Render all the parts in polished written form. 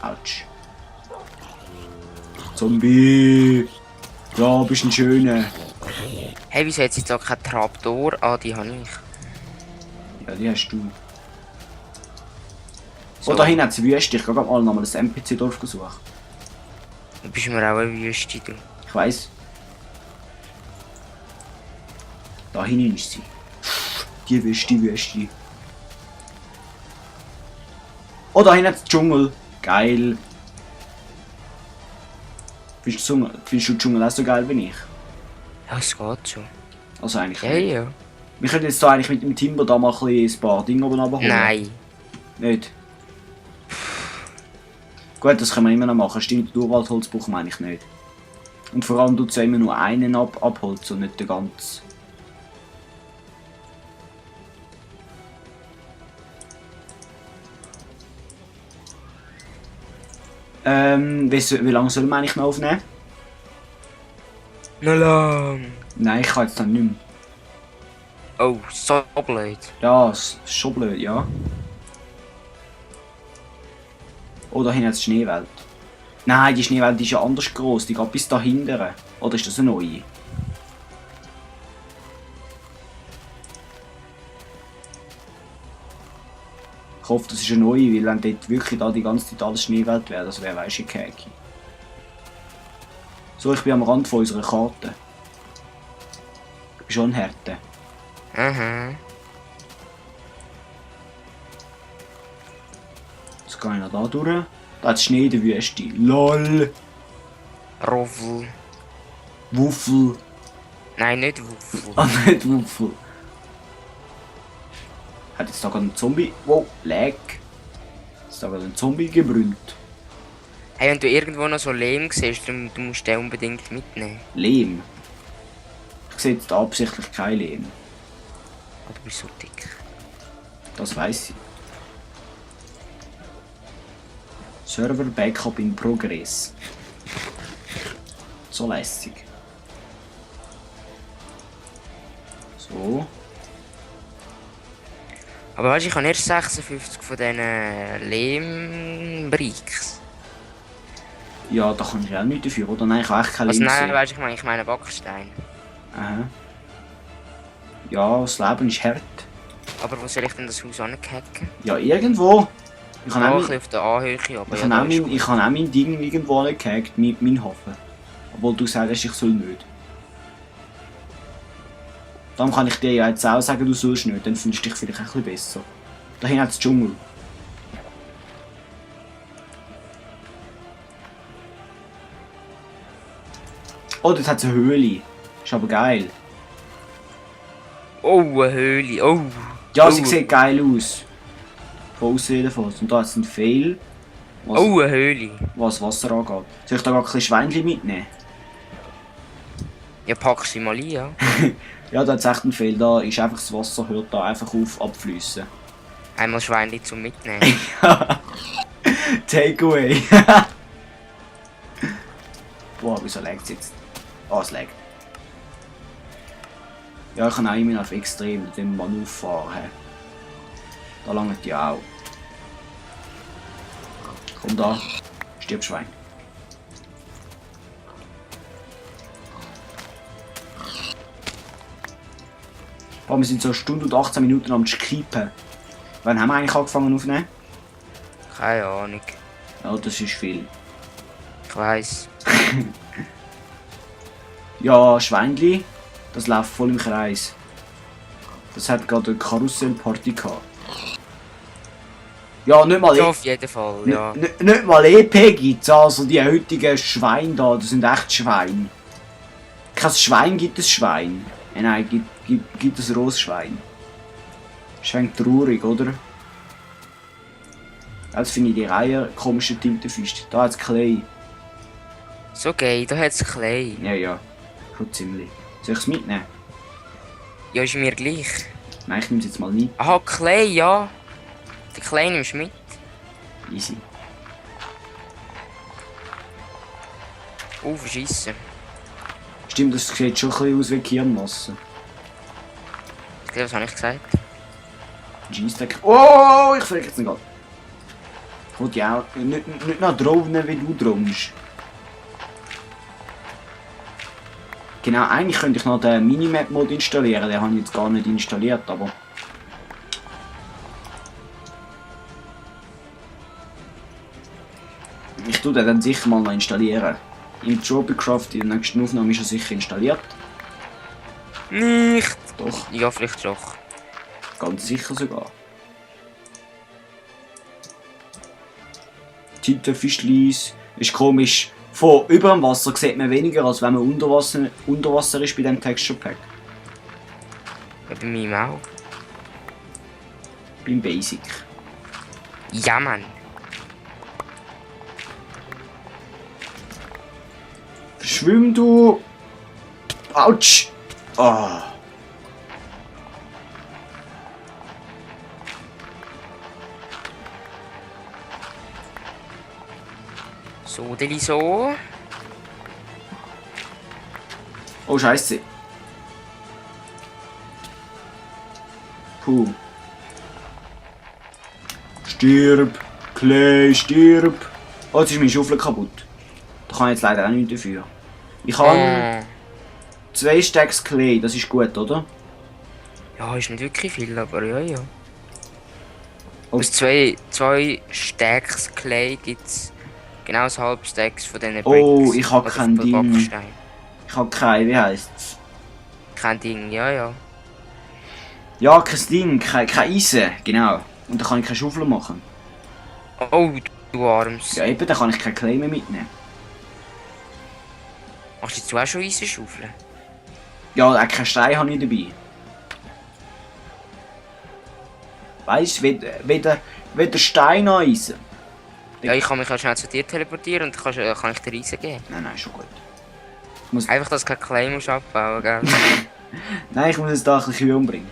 Autsch. Zombie! Ja, bist ein schöner. Hey, wieso hat jetzt da kein Trapdoor? Ah, die habe ich. Ja, die hast du. So. Oh, da hinten hat es Wüste. Ich gehe mal nochmal das NPC-Dorf suchen. Du bist mir auch eine Wüste, du. Ich weiss. Da hinten ist sie. Die Wüste. Oh, da hinten hat es Dschungel. Geil. Findest du Dschungel auch so geil wie ich? Ja, es geht schon. Also eigentlich Ja, nicht. ja. Wir können jetzt da eigentlich mit dem Timber da mal ein paar Dinge oben runterholen. Nein. Nicht? Gut, das können wir immer noch machen. Stimmt, Urwaldholz brauchen wir eigentlich nicht. Und vor allem tut es ja immer nur einen abholzen und nicht den ganzen. Wie lange sollen wir eigentlich noch aufnehmen? Noch lang. Nein, ich kann jetzt dann nicht mehr. Oh, so blöd. Ja, ist schon blöd, ja. Oh, da hinten hat es Schneewelt. Nein, die Schneewelt ist ja anders groß, die geht bis da hinten. Oder ist das eine neue? Ich hoffe, das ist eine neue, weil wenn dort wirklich da die ganze Zeit alles Schneewelt wäre, das wäre weißt du Käki. So, ich bin am Rand von unserer Karte. Ich bin schon ein Härte. Aha. Jetzt gehe ich noch da durch. Da hat es Schnee in der Wüste. LOL! Roffel. Wuffel. Nein, nicht Wuffel. Ah, nicht Wuffel. Hat jetzt da gerade ein Zombie. Wow, lag. Jetzt da gerade ein Zombie gebrüllt. Hey, wenn du irgendwo noch so Lehm siehst, dann du musst den unbedingt mitnehmen. Lehm. Ich sehe jetzt absichtlich kein Lehm. Oh, du bist so dick. Das weiss ich. Server Backup in Progress. So lässig. So. Aber weißt du, ich habe erst 56 von diesen Lehm-Bricks. Ja, da kann ich auch nichts dafür, oder? Nein, ich habe echt keine Also Lehm nein, gesehen. weißt du, ich meine Backstein. Aha. Ja, das Leben ist hart. Aber wo soll ich denn das Haus anhacken? Ja, irgendwo. Ich Ja, habe ein auch, bisschen auf der Anhöhe, aber ich ja, habe auch, da ist mein, ich habe auch mein Ding irgendwo angehakt, mein Hafen. Obwohl du sagst, ich soll nicht. Darum kann ich dir ja jetzt auch sagen, du sollst nicht, dann findest du dich vielleicht ein bisschen besser. Da hinten hat es Dschungel. Oh, dort hat es eine Höhle. Ist aber geil. Oh, eine Höhle, oh. Ja, Oh. sie sieht geil aus. Von außen jedenfalls. Und da hat es einen Fail. Was, Oh, eine Höhle. was Wasser angeht. Soll ich da gar ein bisschen Schweinchen mitnehmen? Ja, pack sie mal ein, ja. Ja, da hat es echt einen Fail. Da ist einfach das Wasser, hört da einfach auf abfließen. Einmal Schweinchen zum Mitnehmen. Takeaway. Boah, wieso laggt es jetzt? Ah, es laggt. Ja, ich kann auch immer auf extrem mit dem Mann auffahren. Da langt die auch. Komm da. Stirb Schwein. Boah, wir sind so eine Stunde und 18 Minuten am Skippen. Wann haben wir eigentlich angefangen aufzunehmen? Keine Ahnung. Ja, das ist viel. Ich weiss. Ja, Schweinli, das läuft voll im Kreis. Das hat gerade eine Karussellparty gehabt. Ja, nicht mal Ja, auf jeden Fall, ja. nicht mal EP gibt's, also die heutigen Schweine da, das sind echt Schweine. Kein Schwein gibt es Schwein. Nein, gibt es Rossschwein. Ist ein wenig traurig, oder? Jetzt finde ich die Reihe komische Tintenfische. Da hat es Clay. So okay, da hat es Clay. Ja. Schon ziemlich. Soll ich es mitnehmen? Ja, ist mir gleich. Nein, ich nehme es jetzt mal nicht. Aha, Clay, ja. Den Clay nimmst du mit. Easy. Verschissen. Stimmt, das sieht schon ein bisschen aus wie Kirnmasse. Was habe ich gesagt? G-Stack. Oh, ich fliege jetzt nicht gerade. Ich wollte ja auch nicht noch drohnen, wie du drohnst. Genau, eigentlich könnte ich noch den Minimap-Mod installieren, den habe ich jetzt gar nicht installiert, aber... Ich tue den dann sicher mal noch installieren. Im Tropicraft in der nächsten Aufnahme ist er sicher installiert. Nicht. Doch, Ja, vielleicht doch. ganz sicher sogar. Tintenfischlis. Ist komisch. Von über dem Wasser sieht man weniger, als wenn man unter Wasser ist bei dem Texture Pack. Ja, bei mir auch. Beim Basic. Ja, Mann. Schwimm du! Autsch! Ah. So, Deli, so. Oh Scheiße. Puh. Stirb! Clay, stirb! Oh, jetzt ist meine Schaufel kaputt. Da kann ich jetzt leider auch nichts dafür. Ich habe 2 Stacks Clay, das ist gut, oder? Ja, ist nicht wirklich viel, aber ja, ja. Oh. Aus zwei Stacks Clay gibt's genau das halbe Stacks von diesen Bricks. Oh, ich habe oder kein von Ding. Backstein. Ich habe kein, wie heisst's? Kein Ding, ja, ja. Ja, kein Ding, kein Eisen, genau. Und dann kann ich keine Schaufel machen. Oh, du Arms. Ja eben, dann kann ich kein Clay mehr mitnehmen. Machst du auch schon Eisenschaufeln? Ja, auch keinen Stein habe ich dabei. Weißt du, weder Stein noch Eisen. Ja, ich kann mich auch schnell zu dir teleportieren und dann kann ich dir Eisen geben. Nein, schon gut. Einfach, dass du kein Clay musst abbauen, gell? Nein, ich muss jetzt da ein bisschen umbringen.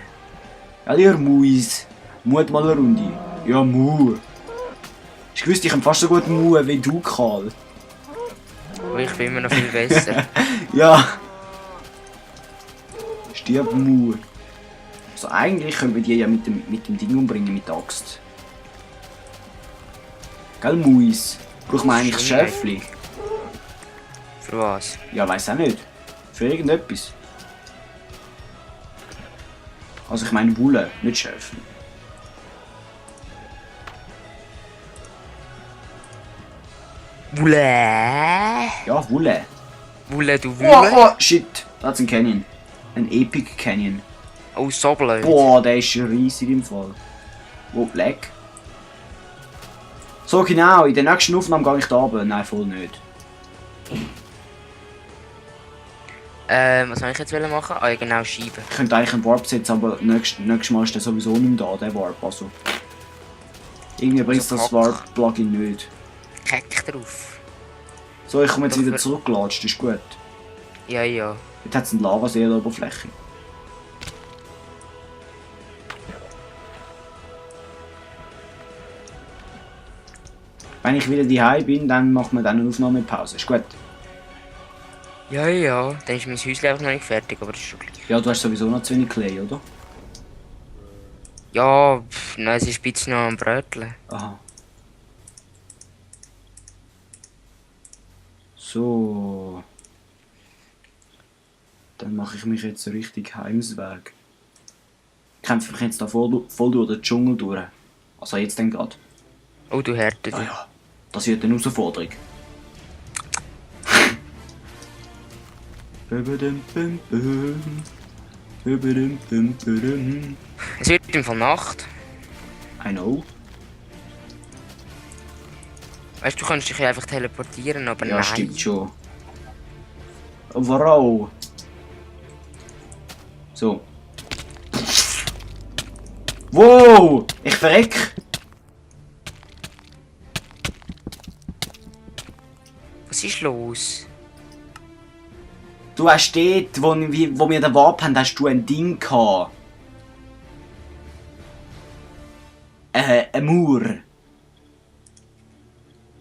Ja, ihr Muis. Mut mal eine Runde. Ja, Mu. Ich gewusst, ich kann fast so gut Mu wie du, Karl. Aber ich bin immer noch viel besser. Ja. Stirb Mu. Also eigentlich können wir die ja mit dem Ding umbringen, mit der Axt. Gell, Muis? Braucht man eigentlich Stimmt. Schäfli? Für was? Ja, weiß auch nicht. Für irgendetwas. Also ich meine Wolle, nicht Schäfli. Wulle! Ja, Wolle. Wulle, du Oh, Wulle! oh, shit. Da ist ein Canyon. Ein Epic Canyon. Oh, so blöd. Boah, der ist riesig im Fall. Wo, Black? So genau, in der nächsten Aufnahme gehe ich da runter. Nein, voll nicht. Was soll ich jetzt machen? Ah, ja, genau, Scheiben. Ich könnte eigentlich einen Warp setzen, aber nächstes Mal ist der sowieso nicht mehr da, der Warp. Also. Irgendwie bringt Also das Kack. Warp-Plugin nicht. Keck drauf. So, ich komme jetzt Doch, wieder für- zurückgelatscht, ist gut. Ja, ja. Jetzt hat es einen Lavasee an der Oberfläche. Wenn ich wieder daheim bin, dann machen wir dann eine Aufnahmepause. Ist gut. Ja, ja. Dann ist mein Häuschen einfach noch nicht fertig, aber das ist schon gleich. Ja, du hast sowieso noch zu wenig Clay, oder? Ja, nein, es ist ein bisschen noch am Bröteln. Aha. So. Dann mache ich mich jetzt so richtig heimsweg. Ich kämpfe mich jetzt da voll durch den Dschungel durch. Also jetzt dann gerade. Oh, du Härte. Ah ja, das wird eine Herausforderung. Es wird im Fall Nacht. I know. Weißt du, du kannst dich ja einfach teleportieren, aber Ja, nein. stimmt schon. Overall. So. Wow! Ich verreck! Was ist los? Du hast dort, wo wir den Warp haben, hast du ein Ding gehabt. Ein Mauer.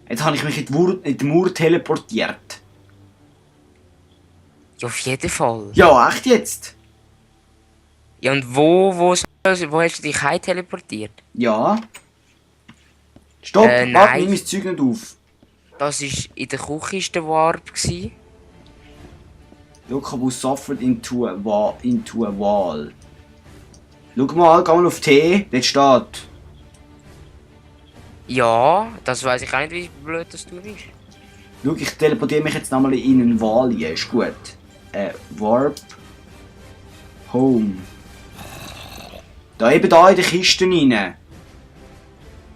Jetzt habe ich mich in die Mauer teleportiert. Ja, auf jeden Fall. Ja, echt jetzt? Ja, und wo hast du dich heim teleportiert? Ja. Stopp, warte, nein. nimm mein Zeug nicht auf. Das ist in der Küche ist der Warp gsi. Look who suffered into a wall. Schau mal, geh mal auf T, dort steht. Ja, das weiß ich auch nicht, wie blöd das du bist. Schau, ich teleportiere mich jetzt nochmal in einen Wal hier, ist gut. Warp. Home. Da eben da in die Kisten rein.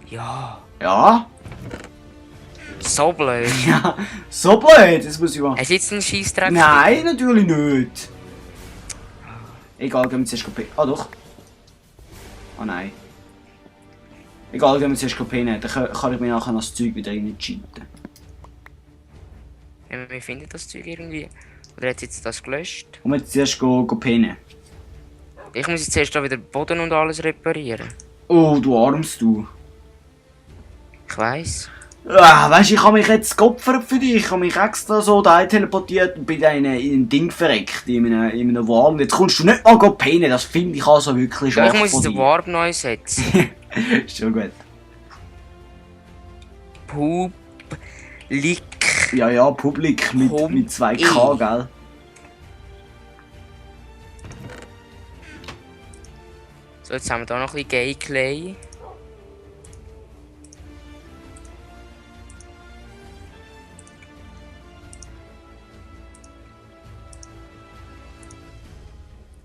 Ja. Ja? So blöd. Ja, so blöd, das muss ich machen. Hast du jetzt einen Scheissdreck? Nein, natürlich nicht. Egal, gehen wir zuerst kopieren. Ah doch. Ah nein. Egal, gehen wir zuerst kopieren. Dann kann ich mir nachher noch das Zeug wieder rein cheaten. Ja, wir finden das Zeug irgendwie. Oder hat jetzt das gelöscht? Und jetzt zuerst pinnen. Ich muss jetzt zuerst da wieder Boden und alles reparieren. Oh, du Armst du. Ich weiss. Ah, weißt du, ich habe mich jetzt geopfert für dich. Ich habe mich extra so da teleportiert und bin da in ein Ding verreckt. In einem Wal. Und jetzt kommst du nicht mal pinnen. Das finde ich also wirklich schwach Ja, ich muss von jetzt den dir. Warp neu setzen. Ist schon gut. Publik. Ja, Publik mit 2K, gell? So, jetzt haben wir da noch ein bisschen Gay Clay.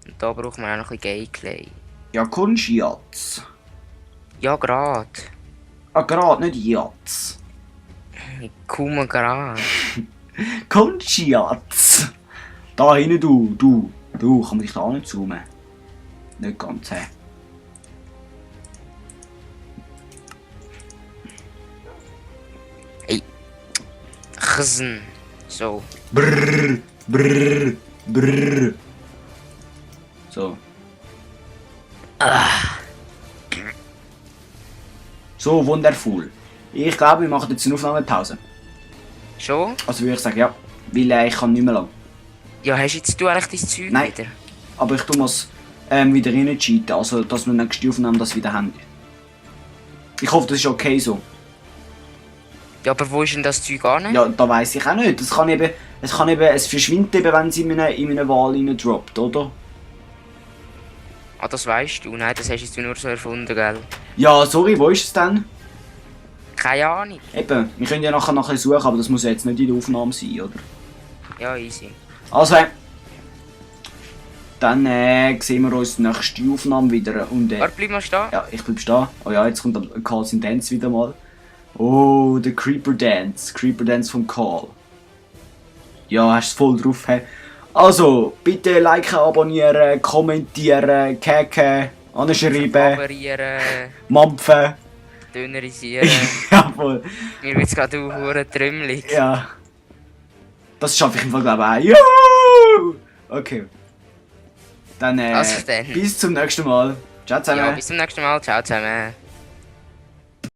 Und da brauchen wir auch noch ein bisschen Gay Clay. Ja, kommst du jetzt? Ja, grad. Ah, gerade, nicht jetzt. Ich komme grad. Kommst du jetzt? Da hinten, du, kann man dich da nicht zoomen? Nicht ganz, hä? Chsen. So. Brrr, brrr, brrr. So. So, wundervoll. Ich glaube, wir machen jetzt eine Aufnahmepause. Schon? Also würde ich sagen, ja. Weil ich kann nicht mehr lang. Ja, hast jetzt du eigentlich dein Zeug Nein. wieder? Aber ich tue es wieder rein cheaten, also dass wir nächste Aufnahme das wieder haben. Ich hoffe, das ist okay so. Ja, aber wo ist denn das Zeug an? Ja, da weiss ich auch nicht. Es verschwindet eben, wenn es in eine Wahl rein droppt, oder? Ah, das weißt du. Nein, das hast du nur so erfunden, gell? Ja, sorry, wo ist es denn? Keine Ahnung. Eben, wir können ja nachher suchen, aber das muss ja jetzt nicht in der Aufnahme sein, oder? Ja, easy. Also, dann sehen wir uns nächste Aufnahme wieder. Und, Warte, bleib mal stehen. ja, ich bleib stehen. Oh ja, jetzt kommt der Calls in Dance wieder mal. Oh, der Creeper Dance vom Call. Ja, hast du voll drauf, hä? Also, bitte liken, abonnieren, kommentieren, kacken, anschreiben, Favorieren, mampfen. dönerisieren. Jawohl. Mir wird's gerade hure trümmelig. Ja. Das schaffe ich im Fall, glaube ich, auch. Juhu! Okay. Dann, Also dann. bis zum nächsten Mal. Ciao zusammen. Ja, bis zum nächsten Mal. Ciao zusammen.